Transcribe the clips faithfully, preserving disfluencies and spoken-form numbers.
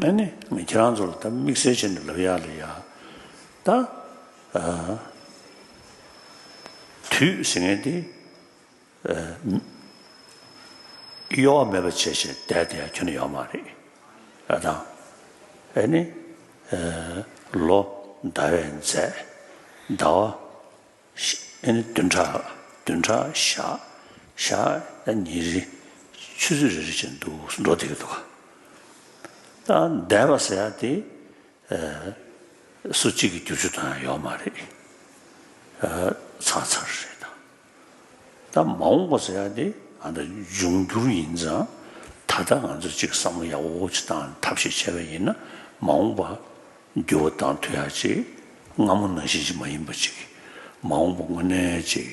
ཨ་ནི་ངས་ཁྱེད་རང་ཚོ་ལ་ད་དམིགས་བསལ་བྱས་ནས་ལབ་ཡག་ལ་ཡ། ད་ཨ་དུས་ཟེར་མཁན་དེ་ཨ་གཡོ་བ་མེད་པ་བྱས་བྱས་བསྡད་བསྡད་ཡ་ཁྱོན་ནས་ཡོད་མ་རེད། ཨ་དང་། ཨ་ནི་ཨ་ལོ་ཟླ་བས་འཛད། ཟླ་བ་ཨ་ནི་བདུན་ཕྲག་བདུན་ཕྲག་ཞག་ཞག་ད་ཉིན་རེ་ཆུ་ཚོད་རེ་རེ་བཞིན་འདུག་འགྲོ་བསྡད་ཀྱི་འདུག་ག་ད་འདས་པ་ཟེར་ཡ་དེ་ཨ་སུ་གཅིག་གིས་བསྒྱུར་བཅོས་གཏོང་ཡ་ཡོད་མ་རེད། ཨ་ཚར་ཚར་རེད་ད། ད་མ་འོངས་པ་ཟེར་ཡ་དེ་ཨ་ད་འབྱུང་འགྱུར་ཡིན་ཙང་། ད་ལྟ་ང་ཚོས་ཅིག་བསམ་བློ་ཡག་པོ་ཅིག་བཏང་ཐབས་ཤེས་བྱས་པ་ཡིན་ན། མ་འོངས་པ་འགྱུར་བ་གཏང་ཐུབ་ཡག་ཅིག་སྔ་མོ་ནང་བཞིན་ཅིག་མ་ཡིན་པ་ཅིག་མ་འོངས་པ་དངོས་གནས་ཅིག་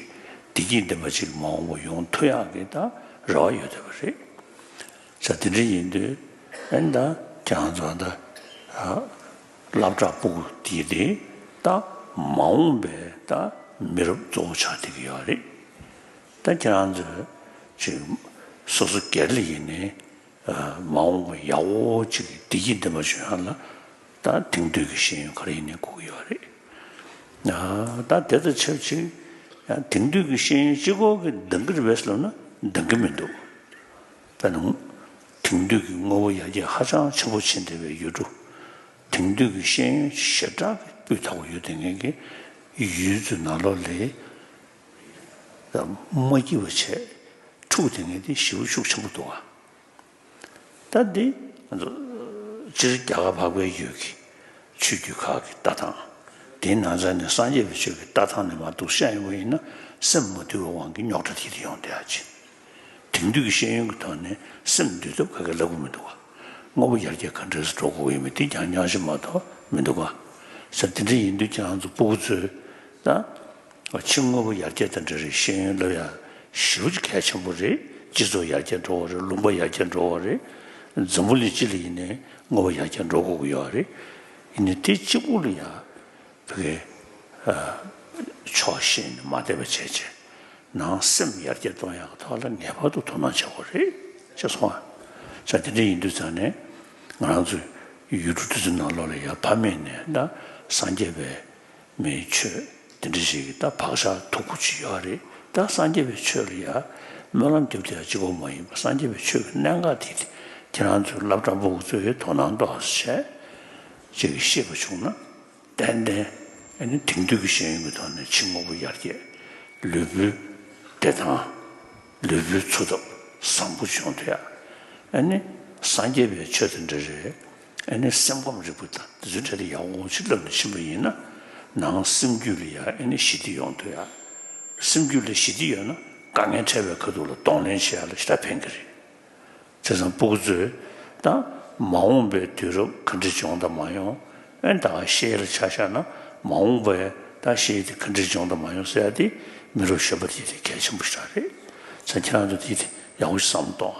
བདེ་སྐྱིད་ལྡན་པ་ཅིག་མ་འོངས་པ་ཡོང་ཐུབ་ཡག་གི་ད་རེ་བ་ཡོད་བསྡད་པ་རེད། ས་དེ་འདྲ་ཡིན་དུས་ཨ་ནི་ད་ཁྱེད་རང་ཚོ་ད་ཨ་སློབ་གྲྭ་ཕྲུ་གུ་དེ་དེ་ད་མ་འོངས་པའི་ད་མི་རབས་གཙོ་བོ་ཆགས་བསྡད་ཀྱི་ཡོད་རེད། ད་ཁྱེད་རང་ཚོས་ཅིག་སོ་སོ་སྒེར་ལ་ཡིན་ནའི་ཨ་མ་འོངས་པ་ཡག་པོ་ཅིག་བདེ་སྐྱིད་ལྡན་པ་བྱུང་ཡག་ལ་ད་དེང་དུས་ཀྱི་ཤེས་ཡོན་ག་རེ་ཡིན་ནའི་དགོས་ཀྱི་ཡོད་རེད། ཨ་ད་དེ་དང་ཆབས་ཅིག་ཡང་དེང་དུས་ཀྱི་ཤེས་ཡོན་གཅིག་པོ་གིས་འདང་གི་རེད་པས་ལབ་ན་འདང་གི་མི་འདུག་དཔེར་ན་དེང་དུས་ཀྱི་དངོས་པོ་ཡར་རྒྱས་ཧ་ཅང་ཆེན་པོ་ཕྱིན་བསྡད་པའི་ཡུལ་གྲུ། དེང་དུས་ཀྱི་ཤེས་ཡོན་ཞེ་དྲག་གི་སྤུས་དག་པོ་ཡོད་བསྡད་མཁན་གྱི་ཡུལ་ཚོའི་ནང་ལོགས་ལ་མ་སྐྱིད་པ་བྱས་འཁྲུག་བསྡད་མཁན་དེ་ཞེ་པོ་ཤུགས་ཆེན་པོ་འདུག་ག་ད་འདི་ང་ཚོ་སྤྱིར་རྒྱ་གར་འཕགས་པའི་ཡུལ་གྱི་ཆོས་བརྒྱུད་ཁག་གི་ལྟ་སྟངས། དེའི་ནང་ཚན་ནས་སངས་རྒྱས་པའི་ཆོས་ཀྱི་ལྟ་སྟངས་ནས་མར་འདུག་བཤད་ཡོང་བ་ཡིན་ན། སེམས་མ་དུལ་བའི་དབང་གིས་རྙོག་དྲ་དེ་དེ་ཡོང་བསྡད་ཡག་ཅིག་དེང་དུས་ཀྱི་ཤེས་ཡོན་གྱི་ཐོག་ནས་སེམས་འདུལ་ཐབས་ག་གེ་ལབ་ཀྱི་མི་འདུག་ག་དངོས་པོ་ཡར་རྒྱས་ག་འདྲས་སུ་འགྲོ་དགོས་ཀྱི་ཡོད་མེད་དེ་རྐྱང་རྐྱང་ཞིག་མ་གཏོགས་མི་འདུག་ག་ས་དེ་འདྲ་ཡིན་དུས་ཁྱེད་རང་ཚོ་སྤུ་གུ་ཚོས་ད་ཕྱི་དངོས་པོ་ཡར་རྒྱས་དང་འབྲེལ་བའི་ཤེས་ཡོན་སློབ་ཡག་ཞེ་པོ་ཅིག་གལ་ཆེན་པོ་རེད། སྤྱི་ཚོགས་ཡར་རྒྱས་འགྲོ་བ་རེད། ལུང་པ་ཡར་རྒྱས་འགྲོ་བ་རེད། འཛམ་བུ་གླིང་སྤྱི་ལ་ཡིན་ནའི་དངོས་པོ་ཡར་རྒྱས་འགྲོ་དགོས་ཀྱི་ཡོད་རེད། ཡིན་ནའི་དེ་གཅིག་པུ་ལ་ཡ་བོད་ཀྱི་ཕྱོགས་ཤེས་ནས་མ་བསྡད་པ་བྱས་བྱས། ནང་སེམས་ཡར་རྒྱས་གཏོང་ཡག་གི་ཐོག་ལ་ངེས་པར་དུ་དོ་སྣང་བྱེད་དགོས་རེད་ཅེས་གསུངས་པ། ས་དེ་འདྲ་ཡིན་དུས་ཙང་ནས་ང་རང་ཚོའི་ཡུལ་གྲུ་དེ་ཚོའི་ནང་ལོགས་ལ་ཡ་ཕ་མེས་ནས་ད་སངས་རྒྱས་པའི་མིའི་ཆོས་དེ་འདྲ་ཞིག་གི་ད་བག་ཆགས་མཐུག་པོ་ཅིག་ཡོད་རེད། ད་སངས་རྒྱས་པའི་ཆོས་ལ་ཡ་སྨོན་ལམ་རྒྱབ་དེ་ཡ་གཅིག་པོ་མ་ཡིན་པ། སངས་རྒྱས་པའི་ཆོས་ཀྱི་གནད་འགག་དེ་ཁྱེད་རང་ཚོའི་སློབ་གྲྭ་སྤུ་གུ་ཚོས་དོ་སྣང་ཏོག་ཙམ་བྱས་ཅིག་ཤེས་པ་བྱུང་ན། ཏན་ཏན་ཨ་ནི་དེང་དུས་ཀྱི་ཤེས་ཡོན་གྱི་ཐོག་ནས་ཕྱི་དངོས་པོ་ཡར་རྒྱས། ལུས་པོའི་བདེ་ཐང་། ལུས་པོའི་འཚོ་ཐབས་བཟང་པོ་བྱུང་ཐུབ་ཡ། ཨ་ནི་སངས་རྒྱས་པའི་ཆོས་དང་འབྲེལ་བའི་ཨ་ནི་སེམས་ཁམས་རིག་པ་དང་དེ་ཚོའི་གྲས་དེ་ཡག་པོ་ཞིག་བསླབ་ནས་ཕྱིན་པ་ཡིན་ན། ནང་སེམས་རྒྱུད་ལ་ཡ་ཨ་ནི་ཞི་བདེ་ཡོང་ཐུབ་ཡ། སེམས་རྒྱུད་ལ་ཞི་བདེ་ཡོད་ན་དཀའ་ངལ་འཕྲད་པའི་ཁ་ཐུག་ལ་གདོང་ལེན་བྱེད་ཡ་ལ་ཞེ་དྲག་ཕན་གྱི་རེད། བྱས་ཙང་སྤུ་གུ་ཚོས་ད་མ་འོངས་པའི་དུས་རབས་ག་འདྲ་བྱུང་དང་མ་ཡོང་། ཨེ་ད་ཤེས་ཡོན་ལ་ཆ་བཞག་ན་མ་འོངས་པའི་ད་ཤེས་ཡོན་དེ་ག་འདྲ་བྱུང་དང་མ་ཡོང་ཟེར་ཡ་དེ་མི་རབས་གཞོན་པ་དེ་དེ་གལ་ཆེན་པོ་ཞིག་རེད། བྱས་ཙང་ཁྱེད་རང་ཚོ་དེ་དེ་ཡག་པོ་ཞིག་བསམ་བློ་གཏོང་།